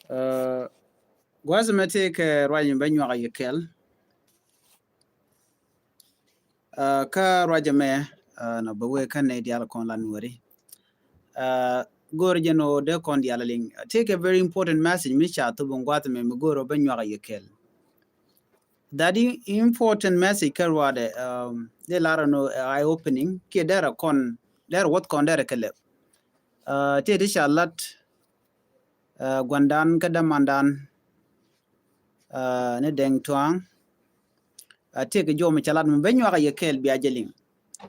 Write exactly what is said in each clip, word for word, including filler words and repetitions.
Gua̱a̱th mɛ tëë kɛ ruac mi bä nyuak a yɛ kɛl. Kä ruac mɛ nɔ bɛ wee kä nɛy diaal kɔn la nuɔri. Go̱o̱r jɛ nɔ dee kɔn diaal liŋ tëë kɛ very important message mi ca thop in gua̱a̱th mɛ mi go̱o̱r bä nyuak a yɛ kɛl. That important message kä ruaadɛ dee lar nɔ eye opening kiɛ derɛ kɔn derɛ wuɔth kɔn derɛ kɛ lɛp. Tëë ti ca lat gua̱ndan kä dämandan ni Dɛŋ Tuaŋ. Tëë kɛ jɔw mi ca lat mi ben nyuak a yɛ kɛɛl bia jɛ liŋ.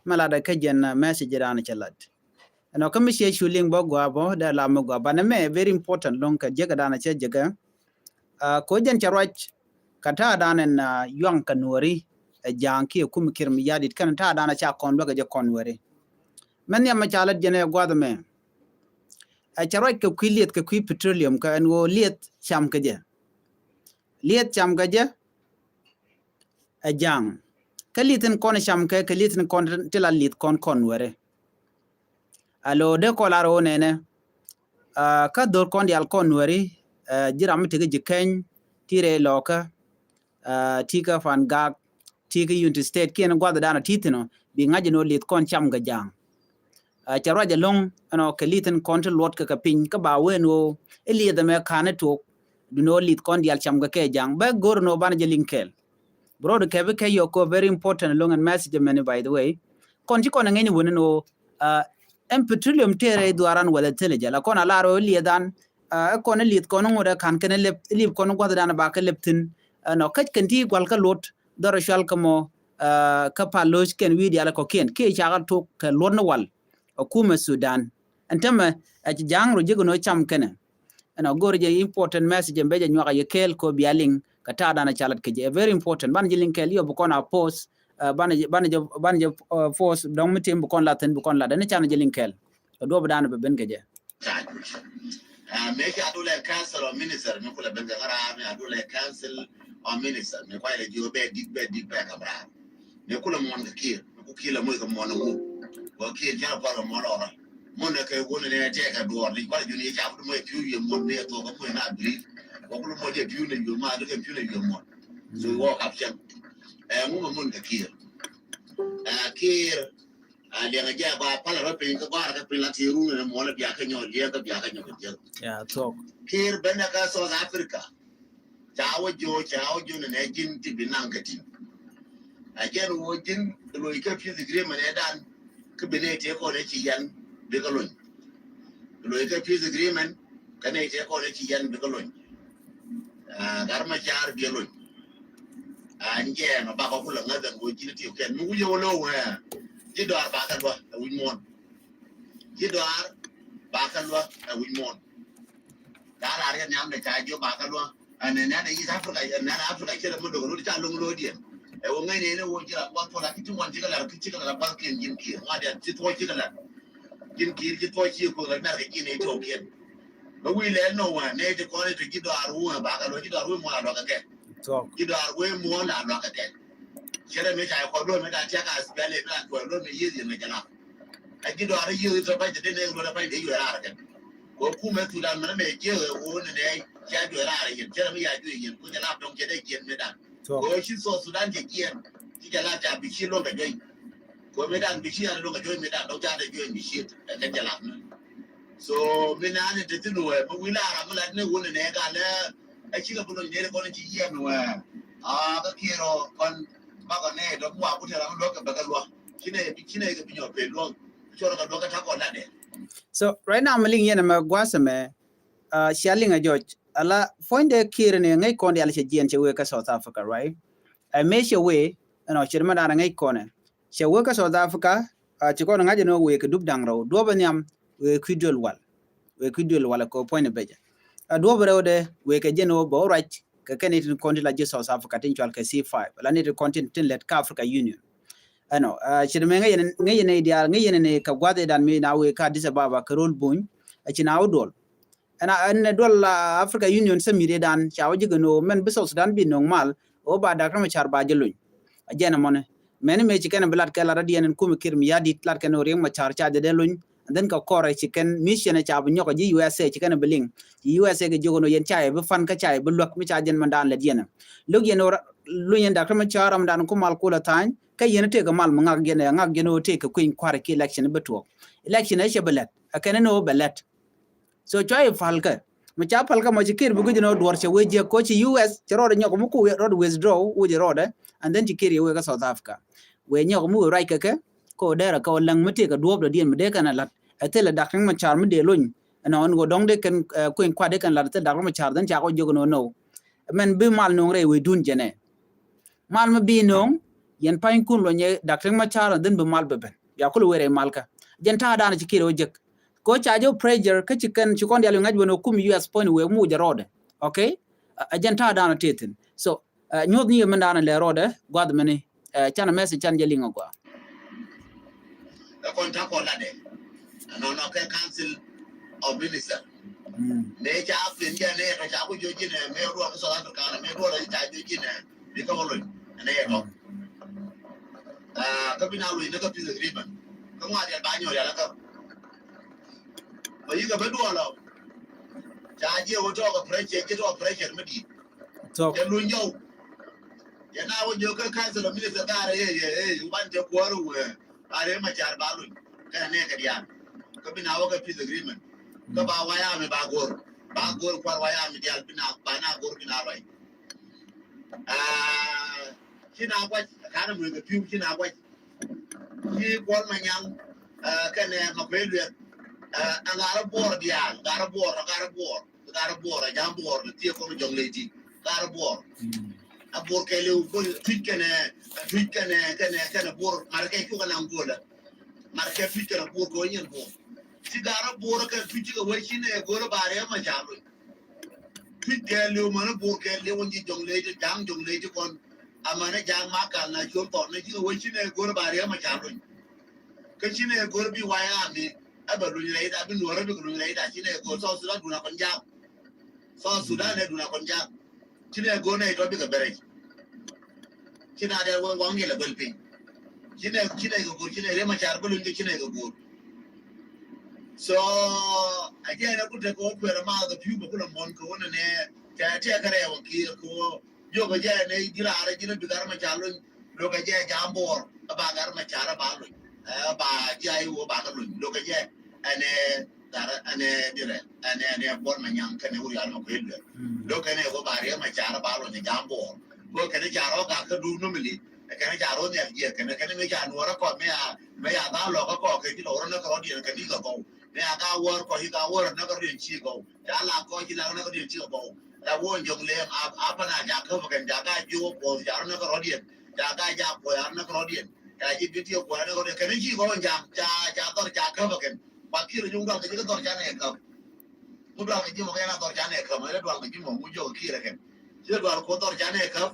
Mɛ lat kä jɛn message dan ca lat. Ɛnɔ kä mi ciɛ cu liŋ bä gua bä dee la mi gua banɛ mɛ very important loŋ kɛ jek dan cɛ jek. Ko jɛn ca ruac ka ta̱a̱ dan ɛn yuaŋ kɛ nuɔri ɛ ja̱a̱ŋ kiɛ kum kiɛr mi ya̱di̱t kɛn ta̱a̱ dan ca kɔn luäk ɛ jɛ kɔn nuɔri. Mɛ nhiam mɛ ca lat jɛn ɛ gua̱th mɛ. Ɛ ca ruac kɛ kui̱ lieth kɛ kui̱ petroleum kɛ ɛn ɣöö lieth cam kɛ jɛ. Lieth cam kɛ jɛ ɛ ja̱a̱ŋ. Kä lieth in kɔn cam kɛ kɛ lieth in kɔn ti la lieth kɔn kɔn wɛrɛ. A lo dee kɔn lar ɣöö nɛnɛ kä dho̱r kɔn diaal kɔn wɛri ji̱ ram mi tekɛ ji̱ keny ti rɛy lɔkä. Ti kä Pan Gak ti kä Unity State kiɛn gua̱th dan a ti thin ɔ bi ŋa̱c in ɣöö lieth kɔn cam kɛ ja̱a̱ŋ. Cɛ ruac ɛlɔ̱ŋ ɛnɔ kɛ lieth in kɔn ti luɔt kɛ kɛ piny kä ba wen ɣöö i̱ lieth ɛmɛ ka̱n i̱ tuɔɔk. Dun ɣöö lieth kɔn diaal cam kɛ kɛ ja̱a̱ŋ bɛ go̱r ɛn ɣöö banɛ jɛ liŋ kɛɛl. Bro di kɛ bi kɛ yɔk kɔ very important ɛlɔ̱ŋ ɛn message ɛmɛni by the way. Kɔn ci kɔn ɛŋɛny wen ɛn ɣöö ɛn petroleum tëë rɛy dhuaran wala thilɛ jɛ la kɔn a lar ɣöö lieth an ɛ kɔn i̱ lieth kɔn i̱ ŋot ɛ ka̱n kɛn i̱ lep i̱ liep kɔn i̱ gua̱th dan ba kɛ lep thi̱n. Ɛnɔ käc kɛn ti gual kä luɔt dhɔr cual kä mɔ kä pal lo̱c kɛn wi̱i̱ diaal kɔ̱kiɛn kiɛ cakɛ tok kɛ luɔt ni wal. Ɛ kumɛ Sudan ɛn tämɛ ɛ ci ja̱a̱ŋ ro ji̱k ɛn ɣöö cam kɛnɛ. Ɛnɔ go̱r jɛ important message ɛn bɛ jɛ nyuak a yɛ kɛɛl kɔ bia liŋ kɛ ta̱a̱ dan a ca lat kɛ jɛ ɛ very important banɛ jɛ liŋ kɛɛl yɔ bi kɔn a post. Banɛ jɛ banɛ jɛ banɛ jɛ post dɔ̱ŋ mi tim bi kɔn lat thi̱n bi kɔn lat ɛn canɛ jɛ liŋ kɛɛl. Kɛ duɔp dan bɛ ben kɛ jɛ. Mɛ ca dulɛ council of minister mi kulɛ ben kɛ ŋa̱raar mi a dulɛ council of minister mi kuay lɛ ji̱ bɛ dik bɛ dik bɛ kɛ bra. Mi kulɛ muɔn kɛ kiɛ mi ku kiɛ lɛ moc kɛ muɔn ŋu. Wä kiɛ jɛn a kual kɛ muɔn lɔra. Mun nɛ kɛ wun nɛ tɛk kɛ duɔr ni kual jun yɛ cap du moc piu yɛ muɔn ni yɛ thok kɛ moc na biri. Wä kulu moc yɛ piu nɛ yɛ muɔn ni kɛ piu nɛ yɛ muɔn. So wä kap cɛn. Ɛ ŋu mɛ mun kɛ kiɛ. Ɛ kiɛ. A liɛŋ a jɛ a ba pal a rɔ piny kä gɔar kä piny la ti run ni muɔn bia kä nyɔ liɛŋ kä bia kä nyɔ kɛ jɛ. Ya thok. Kiɛ ben kä South Africa. Ca wä jo ca wä jo ni nɛ ji̱n ti bi naŋ kɛ tin. A jɛn wä ji̱n loc kä peace agreement ɛ dan kä bi nɛ tëë kɔn ɛ ci yɛn bi kä lony. Loc kä peace agreement kä nɛ tëë kɔn ɛ ci yɛn bi kä lony. Gat ma car bi lony. An jɛ ma bakɔ kulɛ ŋäth ɛn wä ji̱n ti kɛn mi wi̱cɛ wä lo̱w. Ji̱ dɔar bakɛ luä ɛ wi̱c muɔn. Ji̱ dɔar bakɛ luä ɛ wi̱c muɔn. Ca la riɛn nyam de ca jiö bakɛ luä. Ɛn nɛn ɛ East Africa ɛn nɛn Africa cɛ lɛ mi dok rut ca loŋ lo̱diɛn. Ɛ wä ŋäc nɛn ɛ wä ji̱ la buath puɔl a ki ti wan cikɛ lat ki cikɛ lat a buath kiɛn ji̱n kiɛ ŋuat yɛn ci thuɔc cikɛ lat. Ji̱n kiɛ ci thuɔc ci kuoth la mɛr kɛ ji̱n ɛ tɔɔk kiɛn. Bä wi̱i̱ lɛl nɔ wä nɛy ti kɔn ti ji̱ dɔaar wä bakɛ luä ji̱ dɔaar wä muɔn a luakä kɛ. Ji̱ dɔaar wä muɔn a luakä kɛ. Cɛ rɛ mi ca kɔ luä mi da tiak a spɛl ɛ mi da tuɔl luä mi yieth yɛn mɛ jɛ la. Ɛ ji̱ dɔaar i̱ yiëë i̱ tɔ pa̱ny te den ëë luɔt ɛ pa̱ny te yuɛ raar kɛn. Kɛ kumɛ Thudan mɛn mɛ jiëë ɣöö ni nɛy cia juɛ raar yɛn cɛ rɛ mi ya juɛ yɛn ku jɛ lap dɔ̱ŋ cɛ dee jiɛn mi dan. Kɛ ɣöö ci South Sudan cɛ jiɛn ci jɛ lap ca bi ci luɔ̱ŋ kɛ juɛny. Kɛ ɣöö mi dan bi ci yan luɔ̱ŋ kɛ juɛny mi dan dɔ̱ŋ ca dee juɛny bi ci ɛ kɛn jɛ lap ni. So mi naan in te thin wɛ mi wi̱i̱ laar a mi lat ni wun ni nɛy ka lɛ. Ɛ cikɛ bi luɔ̱ny nɛy kɔn ci yiɛn wɛ. A kä kiɛrɔ kɔn bakɔ nɛy dɔ̱ŋ wa ku tɛr a mi luɔ̱k kɛ bɛ kɛ luɔ̱k. Ci nɛy bi ci nɛy kɛ bi nyɔ pee luɔ̱ŋ. So right now mi liŋ yɛn ɛmɛ gua̱a̱th ɛmɛ. Cia liŋ a jɔc ala puɔ̱ny dee kiɛɛr ni ŋäc kɔn diaal cɛ jiɛn cɛ wee kä South Africa, right? Ɛ mëë cɛ wee ɛnɔ cɛ mɛ da̱a̱n ŋäc kɔn ɛ cɛ wee kä South Africa. Ci kɔn ŋa̱c ɛn wee kɛ dup da̱ŋ rɛw duɔ̱p ɛ nhiam wee kui̱ duel wal. Wee kui̱ duel wal ɛ kɛ puɔ̱ny ni becɛ. A duɔ̱p rɛw dee wee kɛ jɛn wee bɛ wä ruac kɛ kɛn itin kɔn ti la ji̱ South Africa tin cual kɛ C five la ni tin kɔn tin tin lɛt kä Africa Union. Ɛnɔ ci dee mɛ ŋäc yɛn ŋäc yɛn diaal ŋäc yɛn ni kɛ gua̱th idan mi na wee kä Addis Ababa kɛ rol buny. Ɛ ci na wä duɔl ɛn ɛn duɔl Africa Union Summit idan ca wä ji̱ kɛ no̱o̱ mɛn bi South Sudan bi no̱o̱ŋ mal. Wä ba Doctor Machar ba jɛ lony. A jɛn ɛmɔni mɛni mëë ci kɛn bi lat kɛ lat radiɛn ɛn kumɛ Kiir mi ya̱di̱t lat kɛn wä Riek Machar ca jɛ dee lony. And then kɛ kɔrɛ ci kɛn mission ca bi nyɔk ji̱ U S A ci kɛn bi liŋ. Ci U S A kɛ jiök ɛn ɣöö yɛn ca yɛ bi fan kä ca yɛ bi luäk mi ca jɛn mɛndan lät yɛn. Lo̱k yɛn ɣöö luny yɛn Doctor Machar ramdan ku mal kulɛ tha̱a̱ny kä yɛn tëëkɛ mal mi ŋak yɛn ɛ ŋak yɛn ɣöö tëëkɛ kui̱ny kua̱r ki election bi tuɔɔk. Election ɛ cɛ bi lät ɛ kɛn ni ɣöö bɛ lät. So cua i̱ palkä mi ca palkä mɔ ci Kiir bi guic ni ɣöö duɔr cɛ wee jiäk kɔ ci U S cɛ rɔɔdɛ nyɔk mi ku rɔɔdɛ withdraw wec rɔɔdɛ. And then ci Kiir yɛ wee kä South Africa wee nyɔk mi wee ruac kɛ kɛ kɛ ɣöö dɛrɛ kɛ ɣöö läŋ mi tëëkɛ duɔ̱ɔ̱pdɛ diɛn mi dee kɛn ɛ la̱t ɛ thilɛ Doctor Machar mi dee lony. Ɛnɔ ɛn ɣöö dɔ̱ŋ dee kɛn kui̱ny kua̱r dee kɛn la̱t ɛ thil Doctor Machar then ca kɔ jiök ni ɣöö no. Mɛn bi mal no̱o̱ŋ rɛy wecdun jɛnɛ. Mal mi bi no̱o̱ŋ yɛn pa̱nykun lonyɛ Doctor Machar and then bi mal bɛ ben bia kulɛ wee rɛy malkä. Jɛn ta̱a̱ da̱a̱n ci Kiir ɣä jek. Ko ca jɛ pressure kä ci kɛn ci kɔn dial wi̱ ŋa̱c ben kum U S puɔ̱ny wee muc ɛ rɔɔdɛ. Okay. Ɛ jɛn ta̱a̱ da̱a̱n tëë thi̱n. So nyuɔ̱th ni yɛ mɛn da̱a̱n lɛ rɔɔdɛ gua̱th mɛni. Canɛ message can jɛ liŋ ɛ gɔaa. Ɛ kɔn ta̱a̱ kɔn latdɛ. Ɛnɔnɔ kɛ Council of Minister. Mëë ca pin jɛ nɛ tɔ ca ku jiɔ ji̱nɛ mëë ruɔ kä South Africa nɛ mëë ruɔ la ca jiɔ ji̱nɛ bi kä wä lony ɛnɛ yɛ tɔ. Kä bi na lony ni kä peace agreement kä ŋuan yɛn ba nyɔr yɛn la kä. Bä yikɛ bä duɔlɔ. Ca jiɛ wä tɔɔk ɛ pressure jɛ tɔɔk pressure mi di̱i̱t. Jɛ luny jɔw. Jɛ na wä jiɔ kä Council of Minister gaarɛ yɛ yɛ yɛ wä ban jɛ kuäär wee. Ba Riek Machar ba luny kɛnɛ nɛɛkɛ diaal. Kä bi na wä kɛ peace agreement kä ba White Army ba go̱r ba go̱r kuar White Army diaal bi na ba na go̱r bi na ruac. Ci na guac kanɛ mueŋ kɛ pi̱w ci na guac. Ci Kuɔl Manyaŋ kɛnɛ Makuei Lueth. Ɛ ŋa̱rä buɔɔr diaal ŋa̱rä buɔɔr ŋa̱rä buɔɔr. Gat rɔ buɔɔr a jam buɔɔr ni thiee kɔn jɔŋ ley ti gat rɔ buɔɔr. A buɔɔr kɛɛliw kɔn tuic kɛnɛ tuic kɛnɛ kɛnɛ kɛnɛ buɔɔr mar kɛ cuk a naŋ guɔlä. Mar kɛ tuic kɛnɛ buɔɔr kɛ wä nyin buɔɔr. Ci gat rɔ buɔɔr kɛ tuic ci kɛ wä ci nɛ go̱rä ba rɛɛ ma ca loc. Tuic kɛɛliw mani buɔɔr kɛɛliw wä nyi jɔŋ ley ti jaŋ jɔŋ ley ti kɔn. Amäni jaŋ ma kal na ciöl kɔn ni ci kɛ wä ci nɛ go̱rä ba rɛɛ ma ca loc. Kä ci nɛ go̱r bi White Army ɛ bɛ luny rɛy da bi nuɔrä bi kɛ luny rɛy da ci nɛ go̱r South Sudan duna kɔn jaak. South Sudan nɛ duna kɔn jaak. Ci nɛ go̱r nɛ itɔ bi kɛ bɛrɛc. Ci na dɛ wä waŋ yɛlɛ bäl piny. Ci nɛ ci nɛ kɛ go̱r ci nɛ Riek Machar bä luny kɛ ci nɛ kɛ go̱r. So a jɛ nɛ ku tek kɛ wä kuɛrɛ ma kɛ piu bɛ ku lɛ muɔn kɛ wä nɛ nɛ tɛ tɛ kɛ rɛw kɛ kɛ wä. Jokɛ jɛ nɛ ji̱ raarɛ ji̱ nɛ bi gat rɛ ma ca luny. Lokɛ jɛ jam buɔr ɛ ba gat rɛ ma ca rɛ ba luny. Ɛ ba ji̱ a i̱ wä ba kɛ luny lokɛ jɛ ɛnɛ gat rɛ ɛnɛ dirɛ ɛnɛ ɛnɛ buɔr ma nyaŋ kɛnɛ wur yal ma kuɛ luɛr. Lokɛ nɛ wä ba riɛ ma ca rɛ ba luny jam buɔr. Lokɛ nɛ ca rɔ gat kä duun nomili. Kɛnɛ ca rɔ nhial jiɛ kɛnɛ kɛnɛ mɛ ca nuɔrɛ kɔ mɛ ya mɛ ya dha lɔkä kɔ kɛ ji̱ lɔrɔ nɛ kɛ rɔ diɛn kɛ ni kɛ gɔw. Mɛ ya ka wär kɔ yi ka wär nɛ kɛ riɛn ci gɔw. Ca la kɔ ci la nɛ kɛ riɛn ci gɔw. La wä jɔŋ lɛɛŋ a a pana ca käp kɛn ca ka jiök kuɔth ca rɔ näk rɔ̱diɛn ca ka jak kuɔth ca rɔ näk rɔ̱diɛn ca ji̱ bi tiek kuɔth näk rɔ̱diɛn kɛn ci kɔn ja̱a̱ŋ ca ca dhɔr ca käp kɛn. Ba kiɛl juŋ dual kɛ ji̱ kä dhɔr ca nɛ käp. Mu dual kɛ ji̱ mɔ kɛ yɛn a dhɔr ca nɛ käp mɛ lɛ dual kɛ ji̱ mɔ mu jɔk kiɛl kɛn. Ci dual kuɔth dhɔr ca nɛ käp.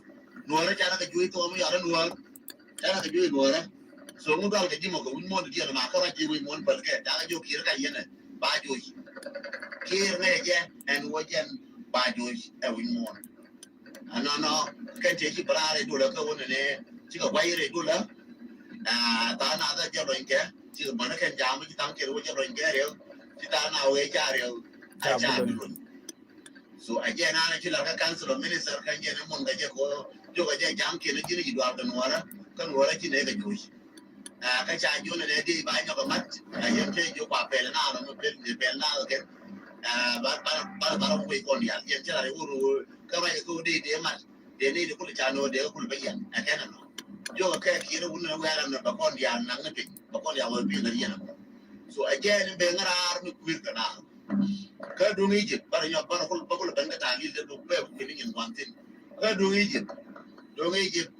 Nuɔrɛ ca nɛ kɛ jui̱ thok mi yɔrɛ nuɔr. Ca nɛ kɛ jui̱ nuɔrɛ. So ŋu dhɔl kɛ ji̱ mɔ kɛ wi̱c muɔ̱ɔ̱n diɛn ma kä ruac ji̱ wi̱c muɔ̱ɔ̱n päl kɛ ca kɛ ji̱ kiɛr ka yɛn ɛ ba joc. Kiɛr ŋɛ jɛ ɛn wä jɛn ba joc ɛ wi̱c muɔ̱ɔ̱n. Ɛnɔnɔ kɛn tiɛ ci bɛ raar i̱ dolä kä wä nɛnɛ cikɛ gua̱c i̱ rɛy dolä. Tha̱a̱ŋ nath ɛ jɛ luɔ̱ny kɛ cikɛ bäni kɛn jam ci tha̱a̱ŋ kiɛr wä jɛ luɔ̱ny kɛ riɛw ci tha̱a̱ŋ na wee ca riɛw. Ɛ ca bi luɔ̱ny. So a jɛ naan a ci lar kä council of minister kä jɛ ni mun kä jɛ ko jok a jɛ jam kiɛn a ji̱n a ji̱ dual kä nuɔrä kä nuɔrä ci nɛ kä joc. Kä ca jun a nɛ di ba nyɔk a mat a yɛn te jok a pɛl na a rɔ mi pɛl ni pɛl na a kɛn. Ba ba ba ba rɔ wei kɔn yal yɛn ci lar i wur wur kä ba yɛ ko di di mat di ni di kul ca no di kul ba yɛn a kɛn a nɔ. Jok a kɛ kiɛn a wun a wɛɛr a nɔ ba kɔn yal naŋ ni piny ba kɔn yal wä piny na yɛn a mɔ. So a jɛ ni bɛ ŋarar mi kuir kä na. Kä duŋ Egypt barɛ nyɔk barɛ kul bä kul ben kä talil de duk bɛ kul ni nyin wan thin. Kä duŋ Egypt duŋ Egypt.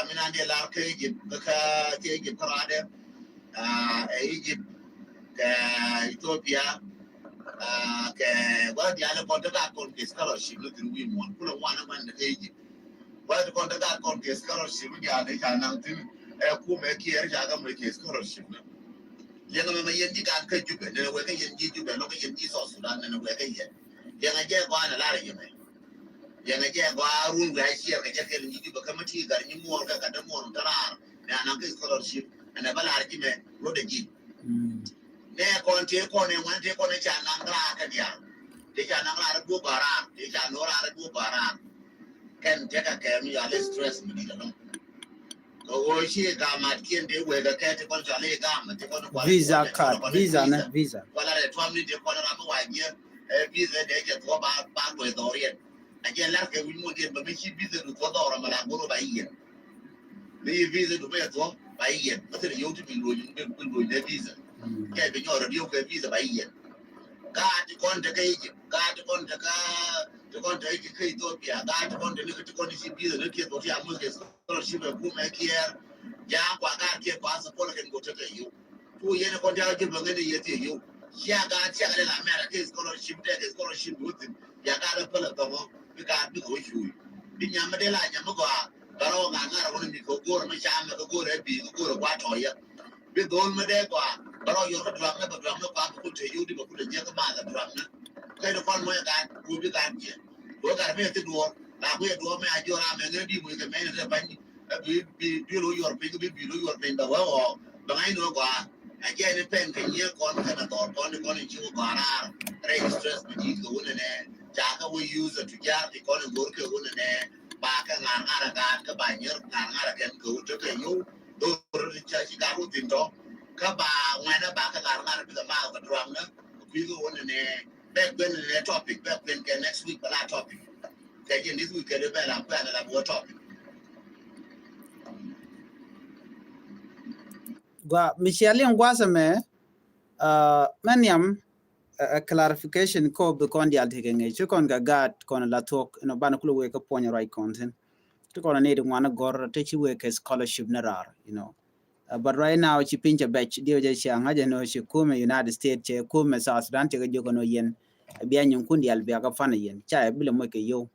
Min an diɛ lar kä Egypt kä kä kä Egypt kä radɛ. Ɛ Egypt kɛ Ethiopia. Kɛ wä dialɛ kɔn te gat kɔn kɛ scholarship ni thin wi̱i̱ muɔn kulɛ wan ni man kä Egypt. Wala ti kɔn te gat kɔn kɛ scholarship mi diaal i̱ ca naŋ thi̱n. Ɛ kumɛ kiɛɛr ca gam wek kɛ scholarship ni. Liɛŋɛ mɛ mɛ yɛn ji̱ gat kä Jubɛ nɛnɛ wek kä yɛn ji̱ Jubɛ lɔk kä yɛn ji̱ South Sudan nɛnɛ wek kä yɛn. Liɛŋɛ jɛ gɔaa nɛ lar yɛ mɛ. Liɛŋɛ jɛ gɔaa run wek a ciɛɛr kɛ jɛ kɛl ji̱ Jubɛ kä mɛ ti gat nyi muɔɔr kɛ gat dee muɔɔr mi te raar. Mɛ a naŋ kä scholarship ɛnɛ bä lar ji̱ mɛ rot ɛ ji̱. Nɛ kɔn tëë kɔn ɛ ŋuan tëë kɔn ɛ ca naŋ raar kɛ diaal. Tëë ca naŋ raar ɛ duɔp a raar. Tëë ca no̱o̱ŋ raar ɛ duɔp a raar. Kɛn tëë kɛ kɛɛm ya lɛ stress mi di̱t ɛlɔ̱ŋ. Kɛ ɣöö ci gamat kiɛn tëë wek kɛ kɛ tëë kɔn cɔal i̱ gam tëë kɔn kual visa card, visa nɛ, visa. Kual rɛ tuam ni tëë kɔn ram mi wac yɛ ɛ visa dee jɛ thuɔ ba ba luɔc dhɔriɛn. A jɛ lar kɛ wi̱c muɔ̱n diɛn bä mi ci visa du thuɔ dhɔr ram mi la go̱r ba i̱ yɛn. Mi visa du mi thuɔ ba i̱ yɛn. Bä thil yio̱w ti bi luɔc bi luɔc dee visa. Kɛ bi nyɔr rɛ diɔk kɛ visa ba i̱ yɛn. Gaat ti kɔn te kä Egypt, gaat ti kɔn te kä ti kɔn te kä Ethiopia, gaat ti kɔn te ni ti kɔn ti ci visa ni kiɛ thuɔ ti a muth kɛ scholarship ɛ kumɛ kiɛɛr. Ja̱a̱ŋ kua gaat kiɛ kua support kɛn go̱ te kɛ yio̱w. Ku yɛn kɔn diaal ji̱ bäŋɛ ni yɛ thiee yio̱w. Cia gaat cia kɛ dee la mɛr kɛ scholarship dee kɛ scholarship wuthin. Bia gaat dee pälɛ bäŋɔ bi gaat bikɛ wä cuuc. Bi nyam mi dee la nyam mi gɔaa. Bɛ rɔ ŋa̱r ŋa̱r wä ni mi kɛ go̱o̱r mi cam mi kɛ go̱o̱r ɛ bi̱i̱ kɛ go̱o̱r ɛ gua̱a̱t tɔ̱ yɛ. Bi dho̱l mi dee gɔaa bɛ rɔ yɔr kä duaŋ ni bɛ duaŋ ni kɔam bɛ kul te yio̱w di bɛ kul te jiäk kä math ɛ duaŋ ni. Kɛ ni kɔn mɔc ɛ gaat ku bi gaat jiɛ. Wä gat mi ɛ thi duɔɔr la ku yɛ duɔɔr mi a jiɔr a mɛ ŋäni di muc kɛ mɛni te ba̱ny. Ɛ bi bi bi lo yuɔr piny bi bi lo yuɔr piny bɛ wee ɣɔɔ bɛ ŋa̱c ni wee gɔaa. Ɛ jɛ ni pɛn kɛ nyiee kɔn kɛn a thɔɔr kɔn ni kɔn in ci wee gɔaa raar. Rɛ stress bi ji̱ kɛ wunɛ nɛ ca kɛ wee use a tujaar ti kɔn in go̱r kɛ wunɛ nɛ. Ba kɛ ŋa̱r ŋa̱r a gaat kɛ ba nyier ŋa̱r ŋa̱r a kɛn kɛ wun te kɛ yow. Dho̱r ti ca ci gaat wä thin tɔ kä ba ŋuɛnɛ ba kɛ ŋa̱r ŋa̱r a bi kɛ maak kɛ duaŋ nä. Kui̱ kɛ wunɛ nɛ bɛ guɛn nɛ topic bɛ guɛn kɛ next week bɛ la topic. Kɛ jɛ this week kɛ dee bɛ la kuɛn la bi wä topic. Gua mi cia liŋ gua̱a̱th ɛmɛ, uh, mɛ nhiam, uh, a clarification kɔ bi kɔn diaal tekɛ ŋi̱i̱c ci kɔn kɛ gaat kɔn la thuɔ̱k inɔ banɛ kulɛ wee kä puɔ̱ny ruac kɔn thi̱n. Ti kɔn ni di ŋuan gɔr ti ci wee kɛ scholarship ni raar, you know. Uh, but right now ci piny cɛ bɛc diɛ wä jɛ cia ŋa̱c ɛn ɔ ci kumɛ United States cɛ kumɛ South Sudan cɛ kɛ jiök ɛn ɔ yɛn. Bia nyiŋ kun diaal bia kɛ fan yɛn ca ɛ bilɛ moc kɛ yow.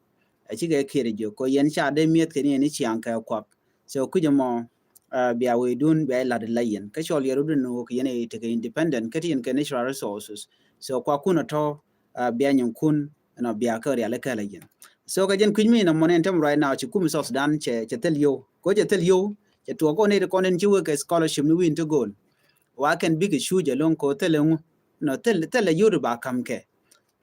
A cikɛ kiɛt jiök kɔ yɛn ca dee mi̱eth kɛ ni ɛn i̱ ciaŋ kɛ kuak. So kui̱c ɛmɔ, uh, bia wee dun bia ilat ila yɛn kä cɔl yɛr wudun wok yɛn i̱ tekɛ independent kä ti yɛn kɛ natural resources. So kuak kun ɔ tɔ, uh, bia nyiŋ kun ɛnɔ bia kä rial ikä la yɛn. So kɛ jɛn kui̱c mi inɔ mɔn ɛn tɛm right now ci kum South Sudan cɛ cɛ thil yow kɔ cɛ thil yow cɛ tuɔk kɔ ni ti kɔn in ci wek kɛ scholarship ni wi̱i̱n ti go̱o̱l. Wa kɛn bikɛ cuc ɛlɔŋ kɔ thil ɛŋu nɔ thil thil ɛ yot ba kam kɛ.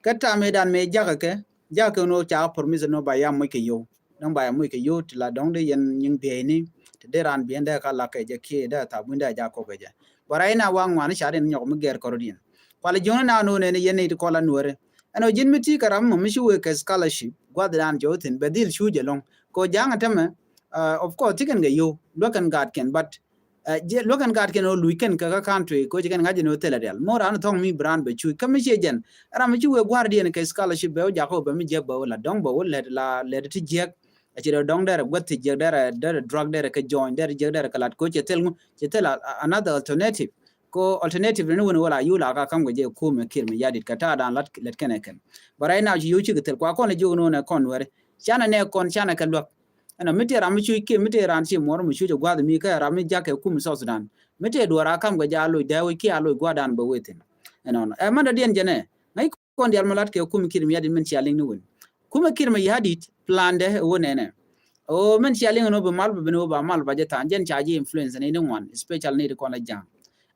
Kä tam i̱ dan mëë jakä kɛ jakä kɛ ni wä ca promise ni wä ba ya moc kɛ yow. Dɔ̱ŋ ba ya moc kɛ yow ti la dɔ̱ŋ di yɛn nyiŋ bieyni ti dee raan bieyni dee ka lak kɛ jɛ kiɛ dee thap win dee ja kok kɛ jɛ. Bä ray na wa ŋuan ca din nyɔk mi gɛr kɔrɔ din. Kual jiɔni na nɔ nɛni yɛn ni ti kɔl a nuɔri. Ɛn ɔ ji̱n mi ti kɛ ram mɔ mi ci wee kɛ scholarship guath dan jɛ wä thin bɛ dhil cuc ɛlɔŋ. Kɛ wä ja̱a̱ŋ a tämɛ, uh, of course ti kɛn kɛ yow luäk kɛn gaat kɛn but Ɛ, jɛ luäk kɛn gaat kɛn ɣöö luc kɛn kɛ kä country kɛ ɣöö ci kɛn ŋa̱c jɛn ɣöö thilɛ rial. Mo̱o̱r raan thɔŋ mi bi raan bɛ cuc. Kä mi ciɛ jɛn. Ram mi ci wee gua̱a̱r diɛn kɛ scholarship bɛ wä jak ɣöö bɛ mi jiäk bɛ wä la dɔ̱ŋ bɛ wä lɛt la lɛt ti jiäk. A ci dee dɔ̱ŋ derɛ guäth ti jiäk derɛ derɛ drug derɛ kɛ jɔny derɛ jiäk derɛ kɛ lat kɛ ɣöö cɛ thil ŋu, cɛ thil a, a, another alternative. Kɛ ɣöö alternative ni wun wä la yul a ka ka̱m kɛ jɛ kumɛ Kiir Mayardit kɛ ta̱a̱ dan lat lɛt kɛn ɛ kɛn. But right now ci yo̱w cikɛ thil kua kɔn jiök ni wun ɛ kɔn wɛri. Canɛ nɛ kɔn canɛ kɛ luäk. Ɛnɔ mi tëë ram mi cuc kiɛ mi tëë ran ci muɔr mi cuc ɛ gua̱th mi kä ram mi jak kɛ kum South Sudan. Mi tëë duɔr a kam kɛ ja loc dee wec kiɛ a loc gua̱dan bɛ wethin. Ɛnɔnɔ ɛ mɛn dɔ̱diɛn jɛnɛ ŋäc kɔn dial mi lat kɛ kum Kiir Mayardit min cia liŋ ni wen. Kum Kiir Mayardit plan dɛ ɛ wä nɛnɛ. Ɛ wä min cia liŋ ni wä bi mal bi bin wä ba mal ba jɛ than jɛn ca ji̱ influence ni ni ŋuan especially ni ti kɔn la ja̱a̱ŋ.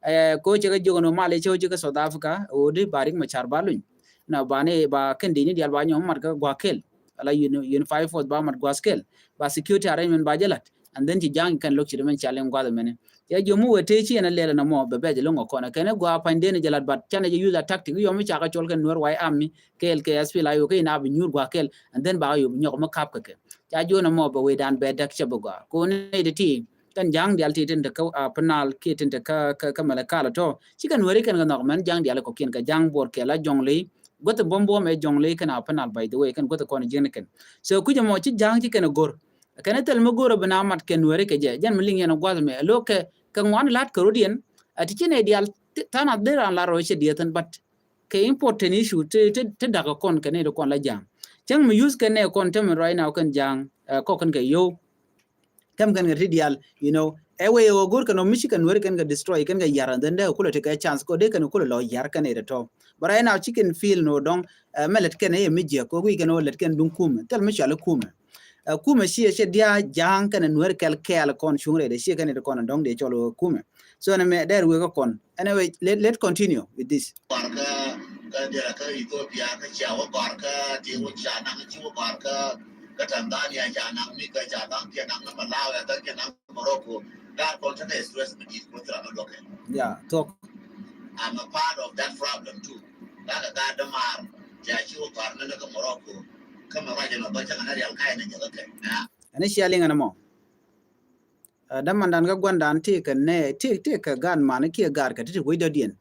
Ɛ ko cɛ kɛ jiök ni wä mal cɛ wä ji̱ kä South Africa ɛ wä di ba Riek Machar ba luny. Na ba ni ba kɛn di ni dial ba nyɔm mat kä gua̱a̱ kel. Ala unified force ba mat gua̱a̱th kɛl ba security arrangement ba jɛ la̱t. And then ci ja̱a̱ŋ kɛn lo̱k ci dämɛn ca liŋ gua̱a̱th mɛni. Cɛ ji̱ mu wee tëë ci ɛn a lɛl ɛn ɛmɔ bɛ bɛc lo̱ŋ ɛ kɔn ɛ kɛn ɛ gua̱a̱ pa̱ny den ɛ jɛ la̱t but canɛ jɛ use a tactic yɔm mi ca kɛ cɔl kɛn Nuer White Army kɛɛl kɛ S P L A I O kɛ in a bi nyuur gua̱a̱ kɛl. And then ba kɛ yop nyɔk mi kap kɛ kɛ ca ji̱ wun ɛmɔ bɛ wee dan bɛ däk cɛ bi gɔaa kɛ wun ɛ ti ti. Kɛn ja̱a̱ŋ diaal ti tin te kä Upper Nile kiɛ tin te kä kä Malakal tɔ ci kɛn Nueri kɛn kɛ nhɔk mɛn ja̱a̱ŋ diaal kɔkiɛn kɛ ja̱a̱ŋ buɔr kɛ la Jonglei. Guäth buɔm buɔm ɛ Jonglei kɛn Upper Nile by the way kɛn guäth kɔn ji̱n kɛn. So kui̱c ɛmɔ ci ja̱a̱ŋ ci kɛn ɛ go̱r kɛn ɛ thil mi go̱r ɛ bi na mat kɛ Nueri kɛ jɛ jɛn mi liŋ yɛn ɛ gua̱th mɛ ɛ lo̱k kɛ kɛ ŋuan la̱t kɛ rot yɛn. Ɛ ti ci nɛ diaal than a dhil ran la rɔ cɛ diɛ thin but kɛ important issue ti ti ti da̱k kɔn kɛ ni ti kɔn la ja̱a̱ŋ. Cäŋ mi use kɛn nɛ kɔn tämɛ right now kɛn ja̱a̱ŋ kɔk kɛn kɛ yo̱w. Kɛm kɛn kɛ ti diaal, you know, ɛ wee ɣöö go̱r kɛn ɔ mi ci kɛn weri kɛn kɛ destroy kɛn kɛ yar and then dee kulɛ ti kɛ chance kɔ dee kɛn kulɛ lɔ yar kɛn ɛ tɔ̱. But right now ci kɛn feel ni ɔ dɔ̱ŋ mɛ lɛt kɛn ɛ mi jiɛk kɔ guic kɛn ɔ lɛt kɛn duŋ kumɛ thil mi cuali kumɛ. Kumɛ ci ɛ cɛ diaa ja̱a̱ŋ kɛn ɛ nuɛr kɛl kɛɛl kɔn cuŋ rɛy dee ci kɛn ɛ ti kɔn ɛ dɔ̱ŋ dee cɔl ɣöö kumɛ. So nɛ mɛ dɛr wek kä kɔn. Anyway, let, let continue with this. Gɔr kä, kä Dera kä Ethiopia kä cia wä gɔr kä ti wä cia naŋ ci wä gɔr kä, kä Tanzania cia naŋ mi kä cia naŋ cia naŋ na Malawi kä cia naŋ Morocco. Gat kɔn tekɛ stress mi dit kɔ thira mi luɔkɛ. Yeah, talk. I'm a part of that problem too. Gat kä gat dämar cia ci wä gɔr ni kä Morocco. Kä mi ruac ɛn ɔ bä cä ŋa na rial ka ɛn ɛ jɛ kä kɛ. Ɛn ɛ cia liŋ ɛn ɛmɔ. Ɛ, dämandan kä gua̱ndan ti kɛ nɛ, ti, ti kɛ gaat man kiɛ gaat kɛ ti ti wec dɔ̱diɛn.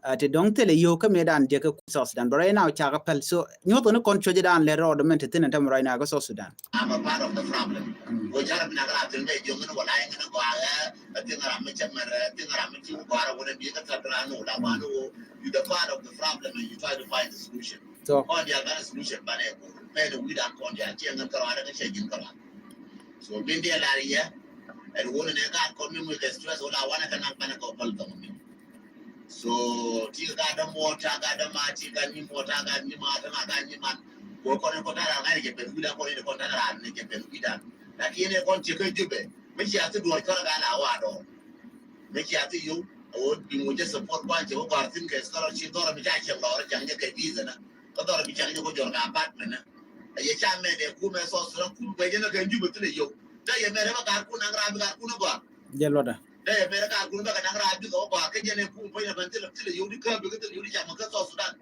Ɛ, ti dɔ̱ŋ thilɛ yio̱w kä mëëdan diɛk kä South Sudan. But right now ca kɛ päl. So nyuɔth ni kɔn cuecdan lɛt rɔɔdɛ mɛn ti thi̱n ɛn tämɛ right now kä South Sudan. I'm a part of the problem. Mm. Wä jarɛ mi nak ram thi̱n bɛ jiɔŋ ni wä la iŋ ni gɔaa ɛ, ɛ thi̱n ram mi cɛ mɛr, ɛ thi̱n ram mi ci wä gɔaa rɛ wä ni bi kä thil ran ni wä la gɔaa ni wä. You the part of the problem and you try to find the solution. So kɔn diaal banɛ solution banɛ ɛ go̱o̱r. Pɛn ɛ wi̱dan kɔn diaal ciɛ ŋän kärɔa rɛ kä ciɛ ji̱n kärɔa. So min diɛ lar yɛ ɛn wun nɛ gaat kɔn mi muc kɛ stress wala wanɛ kɛ nak banɛ kɛ pal thɔŋ mi. So ti gaat dä muɔta gaat dä ma ti gaat ni muɔta gaat ni ma dä ma gaat ni man. Ko kɔn kɔn tara ŋa̱n jɛ pɛn wida kɔn ni kɔn tara ran ni jɛ pɛn wida. Lakin ɛ kɔn ti kɛ Jubɛ mi ci a ti duɔr kɔn gaa la wa dɔ. Mi ci a ti yow a wä bi mu jɛ support kɔn jɛ wä gɔr thin kɛ scholarship dɔr mi ca cɛ lɔr cɛ ŋa jɛ kɛ visa na. Kä dɔr mi ca ŋa jɛ kɔ jɔr ka apartment na. A yɛ ca mɛ dɛ kumɛ South Sudan kum bɛ jɛ na kɛ Jubɛ thilɛ yow. Dee yɛ mɛrɛ bä kar kun naŋ ram bi kar kun gɔaa. Jɛ luɔtdä. Dee yɛ mɛrɛ kar kun bä kɛ naŋ ram bi kɛ gɔaa kä jɛ nɛ kun piny na bɛn thilɛ thilɛ yio̱w di kä bi kä thilɛ yio̱w di ca mɛ kä South Sudan.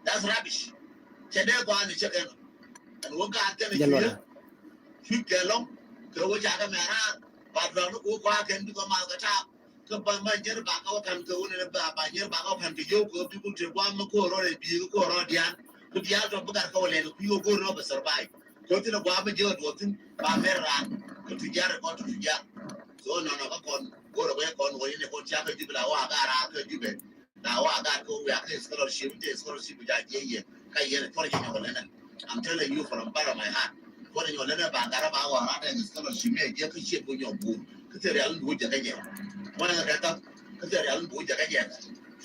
That's rubbish. Cɛ dee gɔaa ni cɛ kɛn. Ɛn wä gaat kɛn cui̱. Cui̱ kɛ lɔŋ kɛ wä ca kɛ mɛ raar. Ba duɔ̱k ni ku kɔaa kɛn bi kɛ mal kɛ taap. Kä ba ma nyer ba ka wä kan kɛ wä ni ba ba nyer ba ka wä kan kɛ yio̱w kɛ wä bi kun te guam mɛ ko̱r rɔ rɛ bi kɛ ko̱r rɔ dian. Kɛ dial tɔ bi gat kɛ wä lɛ kɛ kui̱ wä ko̱r rɔ bɛ survive. Kɛ wä thin guam mɛ jɛ wä duɔ̱k thin ba mɛ ran kɛ tujar kɔn tɔ tujar. So nɔnɔ kä kɔn go̱rɛ wee kɔn wee ni kɔn ca kä Jubɛ la wa gat raa kä Jubɛ. La wa gat kä wee a kä scholarship te scholarship ja jɛ yɛ kä yɛ ni tɔrɛ jɛ nyɔkɔ lɛnɛ. I'm telling you from bottom of my heart. Tɔrɛ nyɔkɔ lɛnɛ ba gat ba wa raa te scholarship mɛ jɛ kä shit ko nyɔk bur. Kä te rial ni bu jɛ kä jɛ. Mɔnɛ kä kä kä te rial ni bu jɛ kä jɛ.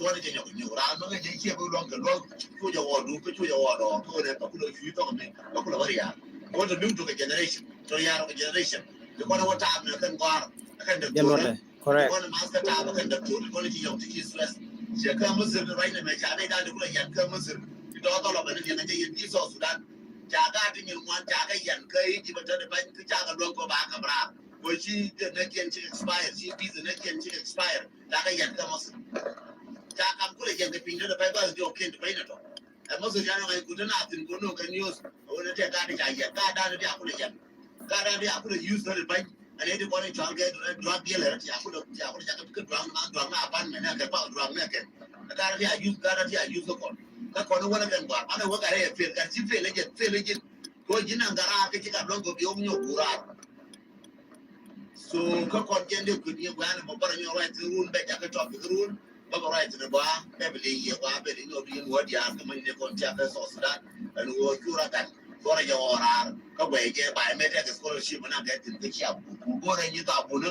Cuɔ̱n jɛ nyɔk nyɔk raa mɛ ŋä jɛ ciɛ bi luɔ̱ŋ kɛ luɔ̱ŋ. Cu jɛ wä dup kä cu jɛ wä dɔɔŋ kä wä nɛ pa kulɛ cui̱ thɔk mi pa kulɛ wä riaal. Wä tɔ dup tɔ kɛ generation tɔ riaal kɛ generation. Ti kɔn wä taap ni kɛn gɔ̱a̱r kɛn dɛ. Jɛ luɔtdɛ. Correct. Kɔn master taap kɛn dɛ tuɔt kɔn ci yɔŋ ti ci stress. Cɛ kä Misir ni ruac ni mɛ ca ni dan ti kulɛ yan kä Misir. Ti dɔɔk dhɔlɔ bɛ ni diɛn a jɛ yɛn ti South Sudan. Ca gaa ti nyin ŋuan ca kɛ yan kä Egypt a tɛn i̱ bany kä ca kɛ luäŋ kɔ ba kɛ bra. Kɔ ci jɛ nɛ kiɛn ci expire ci visa nɛ kiɛn ci expire. Ca kɛ yan kä Misir. Ca kam kulɛ yan kɛ piny tɛn i̱ bany ba jɔɔk kiɛn ti bany ni tɔ. Ɛ Misir yan ŋa̱c kut tɛn a thin kɔ no̱o̱ŋ kɛ news. A wä ni tɛ gaa ti ca yan gaa dan ti a kulɛ yan. Gaa dan ti a kulɛ use tɛn i̱ bany. Ɛn ɛ ti kɔn in cɔal kɛ drug dealer ti a kulɛ ti a kulɛ jakä kä drug ma drug na apartment nɛ kɛ pa drug nɛ kɛ. Gat ti a use gat ti a use kɔn. Kä kɔn wala kɛn gɔar man wä gat ɛ fail gat ci fail jɛ fail jɛ. Ko ji̱n an gara kɛ ci gat lɔn ko bi wä nyɔ gurar. So kä kɔn jɛ ndɛ kut ni gwan mɔ bara nyɔ right run bɛ jakä topic run. Bä bä ruac thin bä bɛ bi liŋ yɛ bä bɛ liŋ yɛ bi yɛn wä diaal kä mäni ni kɔn tiak kä South Sudan. Ɛn wä cura gat bä rɛ jɛ wä raar kä bɛ jɛ ba mɛ tɛk scholarship na kɛ thin kä cia bun bun bä rɛ nyi tha bun.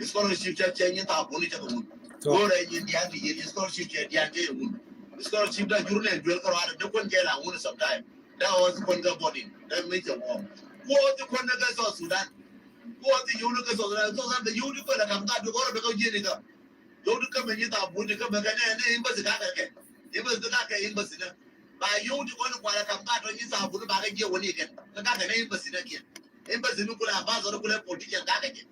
Scholarship cɛ cɛ nyi tha bun cɛ kɛ wun. Bä rɛ nyi diaal ni yɛ scholarship cɛ diaal cɛ yɛ wun. Scholarship da jur nɛ duel kä ruaar ni kɔn jɛ la wun sometime. Da wä thi kɔn kä body da mi cɛ wä. Wä thi kɔn kä South Sudan. Wä thi yun kä South Sudan. South Sudan da yun kä la kam ka du bä rɛ bɛ kä jini ka. Yio̱w ti kämɛ nyi thaap buni kämɛ kɛ nɛ ni embassy ka kɛ kɛ. Embassy ti ka kɛ embassy nɛ. Ba yio̱w ti kɔn kualɛ kam ka tɔ nyi thaap buni ba kɛ jiɛ wani kɛ. Ka ka kɛ nɛ embassy nɛ kiɛ. Embassy ni kulɛ ambassador kulɛ politician ka kɛ jɛ.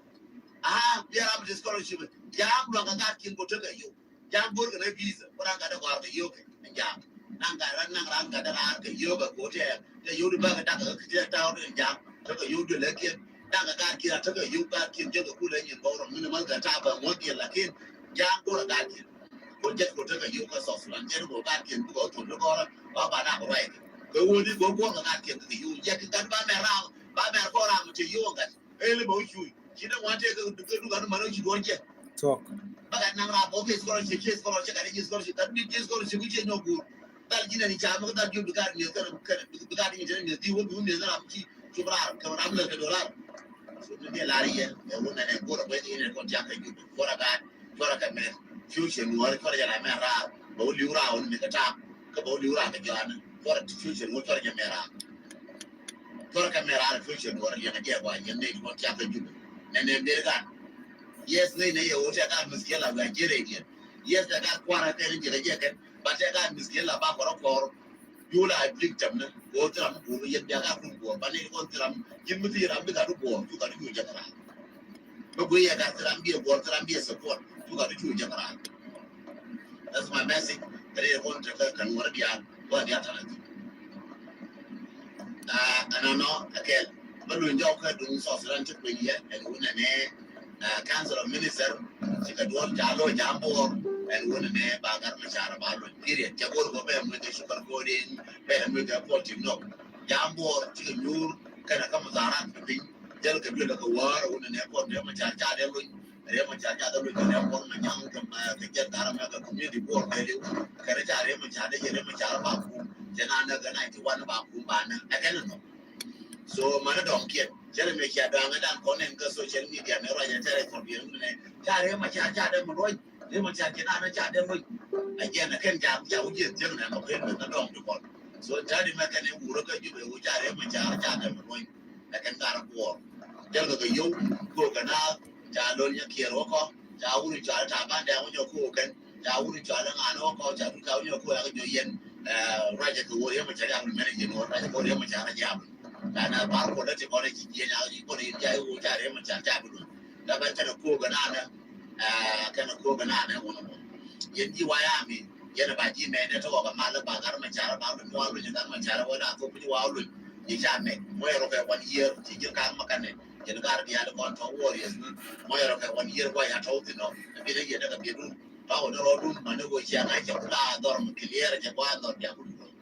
Aa bia ram ti scholarship. Jam luaŋ kɛ ka kin ko tekɛ yio̱w. Jam bor kɛ nɛ visa. Ko ran ka dɛ kɔar kɛ yio̱w kɛ. Jam. Naŋ gat ran naŋ ran gat raar kɛ yio̱w kɛ go̱o̱t yɛ. Kɛ yio̱w di bäkɛ dak kɛ kɛ ti ta̱a̱ ri jam. Kɛ kɛ yio̱w di lɛ kiɛn. Daŋ kɛ gat kiɛn a tekɛ yio̱w gat kiɛn jɛ kɛ kulɛ nyin bä wä rɔ min mal kɛ ta̱a̱ bä ŋuɔ̱t kiɛn lakin. Jam bor gat kiɛn. Ko jɛ ko tekɛ yio̱w kɛ South Sudan jɛ ko gat kiɛn bukɛ wä thon di gɔrä ba ba dak ruac kɛ. Kɛ wä di go̱o̱r kɛ gat kiɛn kɛ yio̱w jɛ kɛ gat ba mɛ ram ba mɛ kɔ ram ti yio̱w gat. Eli bä wä cuuc. Ci dee ŋuan tëë kä dukan män wä ci duɔ̱ɔ̱r jiɛn. Thuɔ̱k. Bä gat naŋ raar bä wä kɛ scholarship, ci scholarship, gat ji̱ scholarship, gat ji̱ scholarship, ci nyɔk guur. Dhal ji̱n ɛn ca mi kä dhal ji̱ bi gat mi̱eth kɛn, kɛn, bi gat ji̱ mi̱eth, bi wä bi wä mi̱eth ram ci cop raar, kɛ ram lɛ kɛ do̱raar. So mi dee lar yɛ, ɛ wun ɛn ɛ guur ɛ guɛth in ɛ kɔn tiak kɛ jup, guur ɛ gat, guur ɛ kɛ mɛth, future nuɔ̱ɔ̱r, guur ɛ jɛ ram mɛ raar, bä wä li̱w raar wun mi kɛ taak, kä bä wä li̱w raar kɛ jɔanɛ, guur ɛ future nuɔ̱ɔ̱r, guur ɛ jɛ mɛ raar. Thɔrɛ kɛ mɛ raar future duɔr liɛŋ a jɛ gɔaa yɛn nɛy ti kɔn tiak kä Jubɛ. Nɛ nɛ ber gan. Yes, ŋäcnɛ yɛ ɣöö tɛk a miskila bɛ ji̱ rɛy diɛn. Yes, tɛk a kua̱rä kɛn ji̱ rɛy jɛ kɛn. But tɛk a miskila ba kɔrɔ kɔr. Jula a victim ni ɣöö thil ram mi guur yɛn bia ka kum guɔ̱ɔ̱r. Ba ni kɔn thil ram ji̱ mi thil ram bi ka di guɔ̱ɔ̱r cu ka di cu jɛ kara. Mi guiy yɛ ka thil ram bi ɛ guɔ̱ɔ̱r, thil ram bi ɛ support cu ka di cu jɛ kara. That's my message. Kɛ ri kɔn tɛk kɛ kɛn wär diaal wär diaal tɛk. Aa, ɛnɔnɔ ɛ kɛl. Bä luny jɔk kä duŋ South Sudan ti kui̱ yɛ ɛn wunɛ nɛ, aa, Council of Minister ti kɛ duɔl ca lo̱c jam Bor ɛn wunɛ nɛ ba Gat Macar ba lo̱c, period. Cɛ go̱r kɔ bɛ muec kɛ Sugar Coding, bɛ muec kɛ Paul Tim Nok. Jam Bor ti kɛ nyuur kɛnɛ kä mudharat kɛ piny. Jɛl kɛ duel kɛ wäär wunɛ nɛ Paul Tim Macar ca dee lo̱c. Riek Machar ca dee lo̱c kɛ Riek Kuɔl Manyaŋ kɛ, ɛ, kɛ jɛn thaar America community board kɛ liw. Kɛnɛ ca Riek Machar dee jɛ Riek Machar ba kum. Cɛ na näk kɛ ninety one ba kum ba näk. Ɛ kɛn nɔ. So mani dɔŋ kiɛn. Cɛ Riek Machar dɔaŋ ɛ dan kɔn ɛn kä social media mɛ ruac ɛ tɛrɛ kɔn biɛn nɛ. Ca Riek Machar ca dee mi ruac. Riek Machar cɛ na näk ca dee lo̱c. Ɛ jɛn ɛ kɛn ca, ca wä jiɛth jiɛn nɛ mɔ kɛn mɛ na dɔŋ ti kɔn. So tari mɛ kɛn ɛ wurä kä Jubɛ wä ca Riek Machar ca dee mi ruac. Ɛ kɛn gar buɔɔr. Jɛl kɛ kɛ yio̱w. Kɛ kɛ na ca lo̱l nyɛ kiɛɛr wä kɔ, ca wuri cɔal Taban Dɛŋ wä nyɛ ko̱o̱k kɛn, ca wuri cɔal ŋa̱n wä kɔ, ca wuri ca wä nyɛ ko̱o̱k, ɛ, kɛ jɔ̱ yɛn, ɛ, ruacɛ kɛ wä Riek Machar yak ni mɛn jiɛn wä, ruacɛ kɛ wä Riek Machar yak ni. Ca na bar kɔ lɛ ti kɔn ɛ ci jiɛn yak, ci kɔn ɛ yin ca wä ca Riek Machar ca bi duŋ. Dɛ bɛ kɛn ɛ ko̱o̱k ɛ nanɛ, ɛ, kɛn ɛ ko̱o̱k ɛ nanɛ wä ni mɔ. Yɛn ji̱ wayami, yɛn ɛ ba ji̱ mɛn ɛ tɔkɔ kɛ mal ɛ ba Gat Machar, ba bi mual wä nyɛ Gat Machar wä da thop ji̱ wa wä luny. Ji̱ ca mɛk, mɔ yɛ rɔ kɛ one year, ci ji̱ ka̱n mɛ kɛn ɛ. Jɛn gar diaal kɔn tɔ warriors ni. Mɔ yɛ rɔ kɛ wan yier gua ya tɔw thin nɔ. Bi ni yɛ dɛ kɛ bi dun. Tɔw ni rɔ dun ma ni go cia na cɛ kula dhɔr mi clear cɛ gua dhɔr bia ku dun.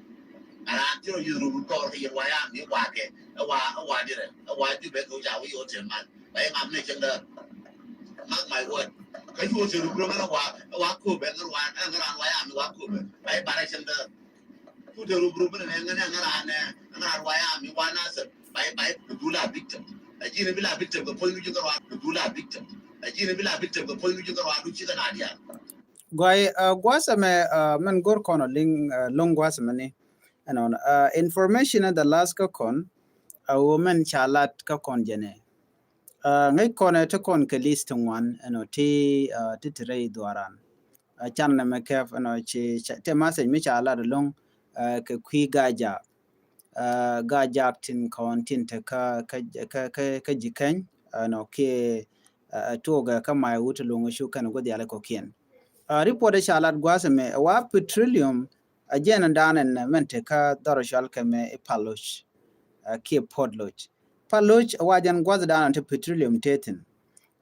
Ara ti rɔ yuru ru kɔr kɛ yɛ wa ya mi wa kɛ. Ɛ wa, ɛ wa dirɛ. Ɛ wa ju bɛ ko ja wi o te mal. Ba yɛ ngam ne cɛ ndɛ. Mark my word. Ka ju o te ru ru ngara wa, ɛ wa ko bɛ ngara wa, ɛ ngara wa ya mi wa ko bɛ. Ba yɛ bara cɛ ndɛ. Cu te rub rub ni ŋän ŋän ran, ŋän ran wayami wa Nasir. Bay, bay, bi dula victim. A jini bila victim kɛ puɔ̱ny wi̱ci kɛ rɔa, bi dula victim. A jini bila victim kɛ puɔ̱ny wi̱ci kɛ rɔa, du ci kɛ na diaal. Guay, uh, guasɛ mɛ, uh, mɛn gor kɔn ɔ liŋ, uh, loŋ guasɛ mɛ ni. Ɛnɔ, uh, information in the last kä kɔn, uh, wä mɛn ca lat kä kɔn jɛnɛ. Uh, ŋäc kɔn ɛ ti kɔn kɛ list ŋuan, ɛnɔ ti, uh, ti ti rɛy dhuaran. Uh, can nɛ mɛ kɛp, ɛnɔ ci, ci, tɛ message mi ca lat ɛlɔŋ, uh, kɛ kui̱ Gaa-jaak. Uh, Gaa-jaak tin kɔn tin te kä, kä, kä, kä, kä Jikäny, ɛnɔ kiɛ, uh, tuɔkɛ kä Maiwut ɛlɔŋ cu kɛn gua̱th yalɛ kɔkiɛn. Uh, report ɛ ca lat gua̱th ɛmɛ, wa petroleum, a jɛn dan ɛn mɛn te kä dhɔr cual kɛ mɛ i Paloc, uh, kiɛ Port Lodge. Paloc wa jɛn gua̱th dan te petroleum te thin.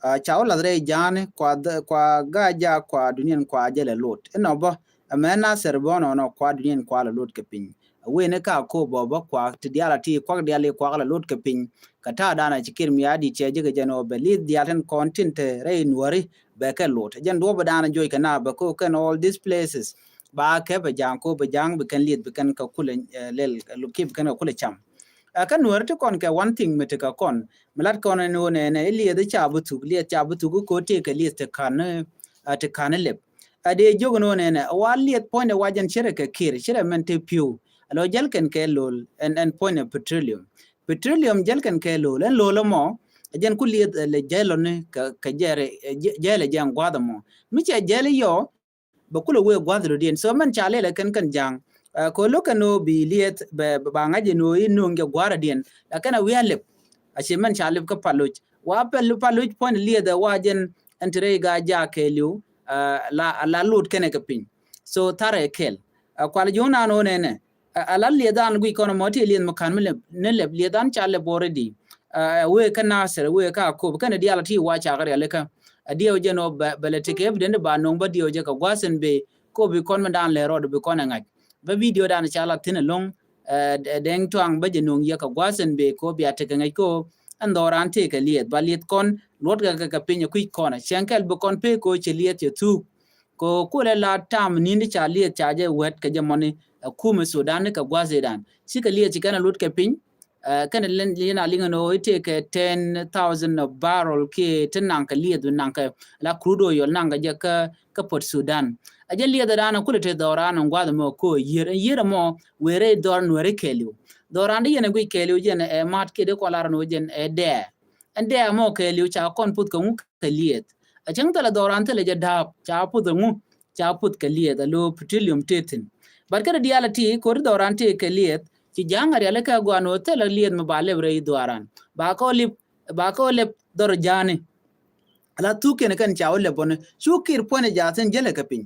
Uh, ca wä lath rɛy ja̱a̱ni kua, kua Gaa-jaak kua duniɛn kua jɛ lɛ lot. Inɔ bä, ɛmɛ Nasir bä nɔnɔ kua duniɛn kua lɛ lot kɛ piny. Wen ni ka ko bä bä kua ti dial a ti kuak dial i kuak lɛ lot kɛ piny. Kɛ ta̱a̱ dan a ci Kiir Mayardit cɛ jɛ kɛ jɛn ɔ bɛ li̱th dial tin kɔn tin te rɛy Nuäri bɛ kɛ lot. Jɛn duɔp dan a joc kɛ na bɛ ko kɛn all these places. Ba kɛ bɛ ja̱a̱ŋ ko bɛ ja̱a̱ŋ bɛ kɛn li̱th bɛ kɛn kɛ kulɛ, eh, lɛl, eh, kiɛ bɛ kɛn kɛ kulɛ cam. Ɛ kä Nuäär ti kɔn kɛ one thing mi ti kɛ kɔn mi lat kɔn ni wä nɛnɛ i lieth ca bi thuk, lieth ca bi thuk ko ti kɛ lieth ti kan, ɛ, ti kan lep. Ɛ dee jiök ni wä nɛnɛ wa lieth puɔ̱ny de wa jɛn cirɛ kɛ Kiir, cirɛ mɛn ti piu. Alo jɛl kɛn kɛ lol ɛn, ɛn puɔ̱ny de petroleum. Petroleum jɛl kɛn kɛ lol, ɛn lol mɔ, ɛ jɛn ku lieth, ɛ, lɛ jɛl ni kɛ, kɛ jɛrɛ, ɛ, jɛ-, jɛl ɛ jɛn gua̱th mɔ. Mi cɛ jɛl yɔ, bɛ kulɛ wee gua̱th dɔ̱diɛn. So mɛn ca lɛl ɛ kɛn kɛn ja̱a̱ŋ. Ɛ, kɛ lo̱k kɛn ɣöö bi lieth bɛ, bɛ ba ŋa̱c ɛn ɣöö i̱ no̱o̱ŋ jɛ gua̱r dɔ̱diɛn. Lakin a wi̱i̱ a lɛp. A ci mɛn ca lɛp kä Paloc. Wa Pal-, Paloc puɔ̱ny lieth ɛ wa jɛn ɛn ti rɛy Gaa-jaak kɛɛliw, ɛ, la, la lot kɛnɛ kɛ piny. So tharɛ kɛl. Ɛ, kual ji̱ wä naan ɣöö nɛnɛ. Ɛ, a la lieth an guic kɔn mɔ ti lieth mɔ ka̱n mi lɛp, ni lɛp lieth an ca lɛp already. Ɛ, wee kä Nasir, wee kä Akobo, kɛn diaal ti wa cak rialikä. Ɛ diɛw jɛ nɔ bɛ, bɛ lɛ tekɛ evident ba no̱o̱ŋ bä diɛw jɛ kɛ gua̱th in bee, ko bi kɔn mi dan lɛ rɔɔd bi kɔn ɛ ŋa̱c. Bä video dan ca la thi̱n ɛlɔ̱ŋ, ɛ, Dɛ-, Dɛŋ Tuaŋ bä jɛ no̱o̱ŋ yɛ kɛ gua̱th in bee, ko bia tekɛ ŋa̱c ko, ɛn dhɔran tekɛ lieth, ba lieth kɔn, luɔt kɛ kɛ piny ɛ kui̱c kɔn, cɛŋ kɛl bi kɔn pek ko cɛ lieth cɛ thuk. Ko kulɛ la tam ni̱n ti ca lieth ca jɛ wɛt kɛ jɛ mɔni, ɛ, kumɛ Sudan ni kɛ gua̱th idan. Cikɛ lieth ci kɛn ɛ luɔt kɛ piny, ɛ, kɛn ɛ liŋ, liŋ a liŋ ɛn ɣöö i̱ tëëkɛ ten thousand of barrel kiɛ ti naŋ kɛ lieth bi naŋ kɛ la crude oil naŋ kɛ jɛ kä, kä Port Sudan. Ɛ jɛ lieth ɛ da̱a̱n ɛ kulɛ te dhɔran ɛ gua̱th ɛmɔ ko yier, ɛ yier ɛmɔ wëë rɛy dhɔr Nuɛri kɛɛliw. Dhɔran di yɛn ɛ guic kɛɛliw jɛn ɛ mat kiɛ di kɔn lar ɛn ɣöö jɛn ɛ dɛɛ. Ɛn dɛɛ ɛmɔ kɛɛliw ca kɔn puth kɛ ŋu kɛ lieth. A cäŋ thilɛ dhɔran thilɛ jɛ da̱a̱p, ca puth ɛŋu, ca puth kɛ liɛth, a lo petroleum tëë thi̱n. But kä reality, kori dhɔran tëë kɛ liɛth, ci ja̱a̱ŋ a rialikä guan ɣöö thilɛ liɛth mi ba lɛp rɛy dhɔran. Ba kɛ ɣöö lɛp, ba kɛ ɣöö lɛp dhɔr ja̱a̱ni. Ala thuk kɛn kɛn ca wä lɛp bɔni. Cu kir puɔ̱nɛ ja̱a̱ thi̱n jälɛ kɛ piny.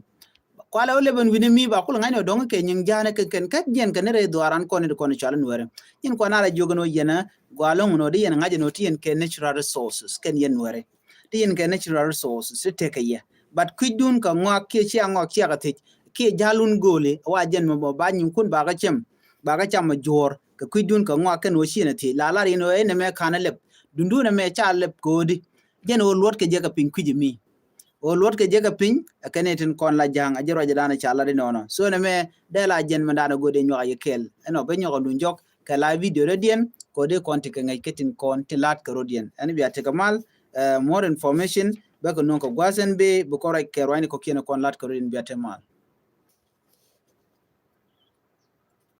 Kualɛ wä lɛp ɛn wi̱ni mi ba kul ŋa̱cni wä dɔ̱ŋ kɛ nyiŋ ja̱a̱ni kɛn kɛn kä jiɛn kɛn rɛy dhɔran kɔn in kɔn cɔal in wɛrɛ. Nyin kuan ala jiök ɛn wä yɛn ɛ gua̱a̱l ɛŋun wä di yɛn ŋa̱c ɛn wä ti yɛn kɛ natural resources kɛn yɛn wɛrɛ. Ti yɛn kɛ natural resources ti tekɛ yɛ. But kui̱cdun kɛ ŋɔak kiɛ cia ŋɔak cia kɛ thiec kiɛ ja̱lun go̱o̱li wa jɛn mɛ bɔ ba nyiŋkun ba kɛ cɛm, ba kɛ cam mɛ juɔ̱ɔ̱r kɛ kui̱cdun kɛ ŋɔak kɛn wä ciɛn ɛ thiec la lar yɛn wä ɛn ɛmɛ ka̱n ɛ lɛp. Dundun ɛmɛ ca lɛp ko̱o̱di. Jɛn wä luɔt kɛ jɛ kɛ piny kui̱c ɛmi. Wä luɔt kɛ jɛ kɛ piny ɛ kɛn ɛ tin kɔn la ja̱a̱ŋ a jɛ ruacɛ dan ɛ ca lat inɔnɔ. So ɛn ɛmɛ dee la jɛn mɛ dan ɛ go̱o̱dɛ nyuak a yɛ kɛɛl ɛn ɔ bɛ nyuak a luny jɔk kɛ la video rɛ diɛn ko̱o̱di kɔn ti kɛ ŋäc kɛ tin kɔn ti lat kɛ rɔ diɛn ɛn bia ti kɛ mal. More information bä kɛ nuɔ̱ŋ kɛ gua̱a̱th ɛn bee bi kɔn ruac kɛ ruacni kɔ̱kiɛn kɔn lat kɛ rɔ diɛn bia ti mal.